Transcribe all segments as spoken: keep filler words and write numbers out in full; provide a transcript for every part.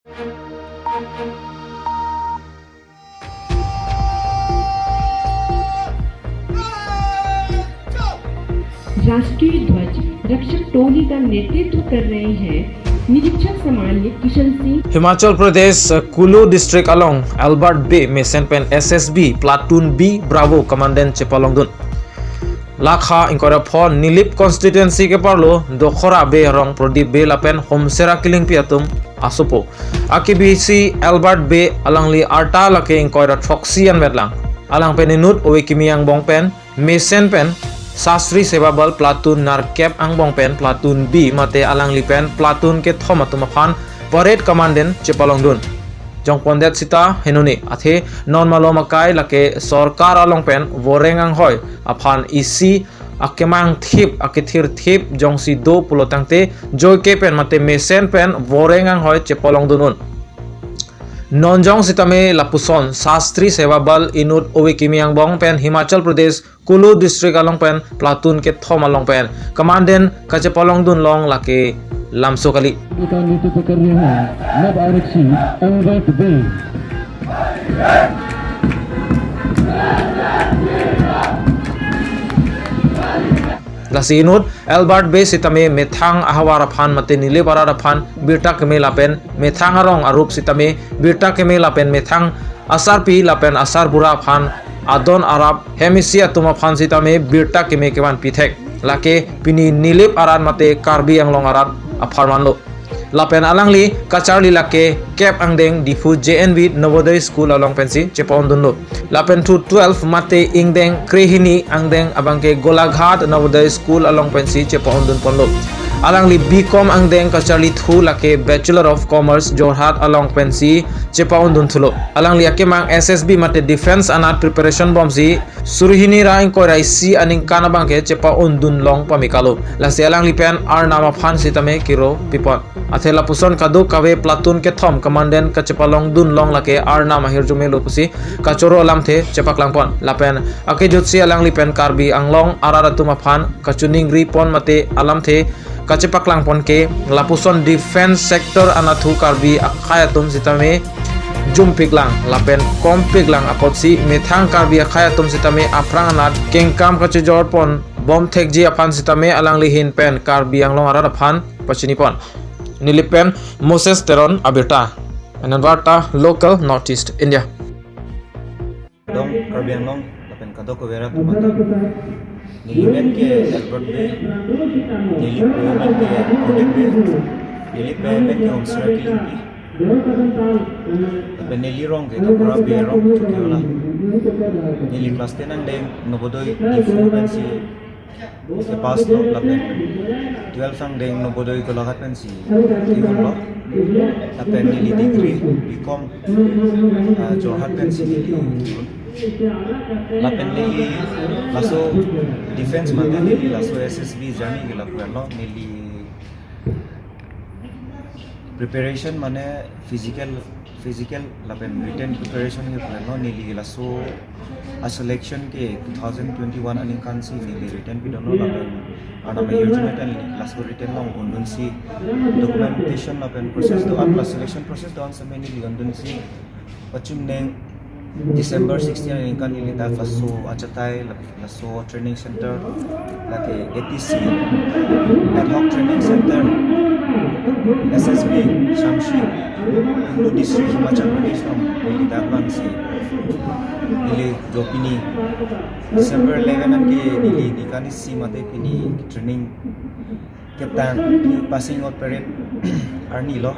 राष्ट्रीय ध्वज रक्षक टोली का नेतृत्व कर रहे हैं निरीक्षक सम्मानित किशन Singh. Himachal Pradesh, Kullu district along Albert Bay mesen pen S S B platoon B Bravo commandant chepalongdun. Lakha ingkoi ra pho Nilip constituency keparlo Dokhora Bey arong Prodip Bey lapen Homsera Killingpi atum asopo. Akebisi Albert Bey alangli arta lake ingkoi ra throksi anvetlang. Alang pen inut ove kimi angbong pen mesen pen Shastri Seva Bal platoon nerkep angbong pen platoon B mate alangli pen platoon kethom atum aphan parade commandant chepalongdun. Jongpondet sita henone athe non malom akai lake sorkar along pen voreng anghoi aphan isi akemang thip akethir thip jongsi do pulo tangte joike pen mate mesen pen voreng anghoi chepalongdun un. Non jong sitame lapuson Shastri Seva Bal inut ove kimi angbong pen Himachal Pradesh Kullu district along pen platoon kethom along pen commandant kachepalongdun long lake lamso kali. का नेतृत्व कर रहे हैं नव आरक्षी एल्बर्ट बे। Lasi inut Albert Bey sitame methang ahavar aphan mate Nilip arat aphan birta keme lapen methang arong arup sitame birta keme lapen methang asarpi lapen asarbura aphan adon arap hem isi atum aphan sitame birta keme kevan pithek. Lake pini Nilip arat mate Karbi Anglong arat apharman lo. Lapen alangli kacharli lake kep angdeng Diphu J N V Navodaya School along pensi chepa-undunlo. Lapen thu twelve mate ingdeng krehini angdeng abangke Golaghat Navodaya School along pensi chepa-undun ponlo. Alangli B Com angdeng kacharli thu lake Bachelor of Commerce Jorhat along pensi chepa-undun thulo. Alangli akemang S S B mate Defence anat preparation bomsi suri hini ra ingkoi ra isi aningkan abangke chepa-undun long pame kalo. Lasi alangli pen arnam aphan sitame kiro pipon. Athe lapuson kadokave platoon kethom commandant kachepalongdun long lake arnam ahirjume lo pusi kachoro alamthe chepaklang pon. Lapen akejutsi alangli pen Karbi Anglong arat atum aphan kachiningri pon mate alamthe kachepaklang pon ke lapuson defence sector anatthu Karbi akhei atum sitame jumpiklang lapen kompiklang apotsi methang Karbi akhei atum sitame aphrang anat kengkam kachejor pon bom thekji aphan sitame alangli ahin pen Karbi Anglong arat aphan pachini pon. Nilip pen Moses Teron abirta. Anand Varta, Local, North East India. Dong Karbi Anglong lapen kadokave arat atum. Neli men ke Albert Bey, neli po men ke Odin Bey, neli pe men ke Homsera Killingpi. Lapen neli rong ke Dokhora Bey arong Chokihola. Neli class ten angdeng Navodaya Diphu pensi kepass lo lapen twelve angdeng Navodaya Golaghat pensi ke-un lo. Lapen neli degree B Com, ah, Jorhat pensi neli ke-un. Lapen neli laso defence mate neli laso S S B journey ke lapu-an lo, neli preparation mane physical, physical lapen written preparation ke lapu-an lo, neli laso a selection ke two thousand twenty-one aningkan si neli written pidunlo lapen arnam ahirjume pen laso written along undunsi documentation lapen process do-an, la selection process do-an sitame neli undunsi pachuneng December sixteen aningkan neli dak laso achatai la-, laso training center lake A T C, Ad Hoc Training Center, S S B, Shamshi, Kullu District, Himachal Pradesh along neli dak vangsi neli jo pini December eleven anke neli nikan isi mate pini training ketang ke passing out parade arni lo.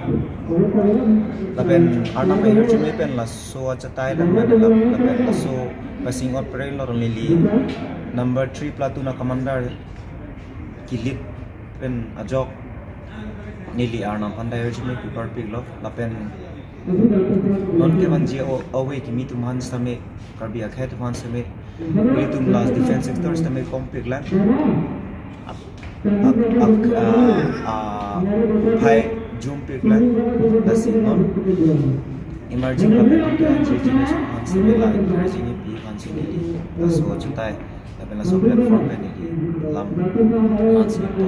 Lapen arnam ahirjume pen laso achatai lang mane lap-, lapen laso passing out parade along neli number three platoon a commander ke-lead pen ajok neli arnam aphan ta ahirjume pi parpik lo. Lapen non kevanji o-, ove kimi atum aphan sitame, Karbi akhei atum aphan sitame, ilitum la defence sector sitame kompiklang. Ak-, ak-, ah, ah, phai jumpiklang. Lasi non emerging lapen non kevanji generation aphan sitame la encouraging pi aphan sitame neli laso achatai lapen laso platform pen neli lam aphan sitame